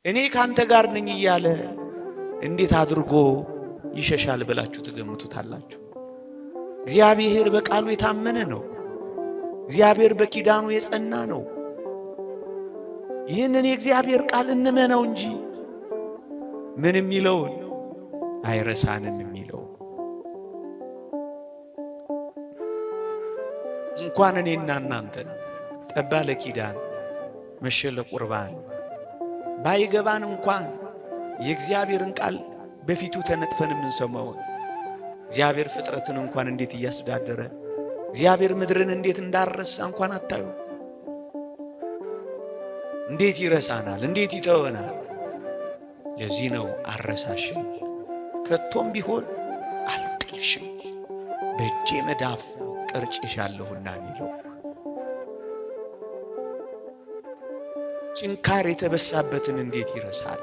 እኔ ካንተ ጋር ነኝ እያለ እንዴት አድርጎ ይሸሻል ብላችሁ ትገምቱታላችሁ? እግዚአብሔር በቃሉ የታመነ ነው። እግዚአብሔር በኪዳኑ የጸና ነው። ይህንን የእግዚአብሔር ቃል እንመነው እንጂ ምን የሚለውን አይረሳንም የሚለው እንኳን እኔና እናንተን ጠባ ለኪዳን መሸ ለቁርባን ባይገባን እንኳን የእግዚአብሔርን ቃል በፊቱ ተነጥፈን የምንሰማውን እግዚአብሔር ፍጥረትን እንኳን እንዴት እያስተዳደረ እግዚአብሔር ምድርን እንዴት እንዳረሳ እንኳን አታዩ። እንዴት ይረሳናል? እንዴት ይተወናል? ለዚህ ነው አረሳሽም፣ ከቶም ቢሆን አልጥልሽም፣ በእጄ መዳፍ ቀርጬሻለሁና የሚለው። ጭንካር የተበሳበትን እንዴት ይረሳል?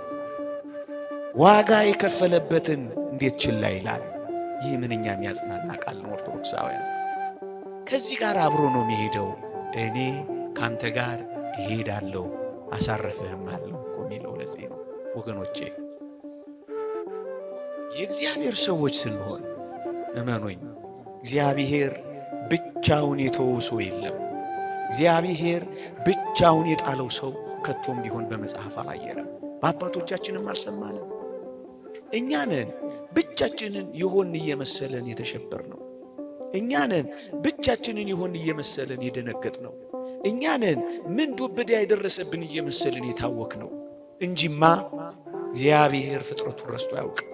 ዋጋ የከፈለበትን እንዴት ችላ ይላል? ይህ ምንኛ የሚያጽናና ቃል ነው። ኦርቶዶክሳውያን ከዚህ ጋር አብሮ ነው የሚሄደው። እኔ ካንተ ጋር እሄዳለሁ አሳረፍህም አለው እኮ የሚለው ለዚህ ነው ወገኖቼ። የእግዚአብሔር ሰዎች ስንሆን እመኑኝ፣ እግዚአብሔር ብቻውን የተወው ሰው የለም። እግዚአብሔር ብቻውን የጣለው ሰው ከቶም ቢሆን በመጽሐፍ አላየንም፣ በአባቶቻችንም አልሰማንም። እኛንን ብቻችንን የሆን እየመሰለን የተሸበር ነው። እኛንን ብቻችንን የሆን እየመሰለን የደነገጥ ነው። እኛንን ምን ዱብዳ የደረሰብን እየመሰለን የታወክ ነው እንጂማ እግዚአብሔር ፍጥረቱን ረስቶ አያውቅም።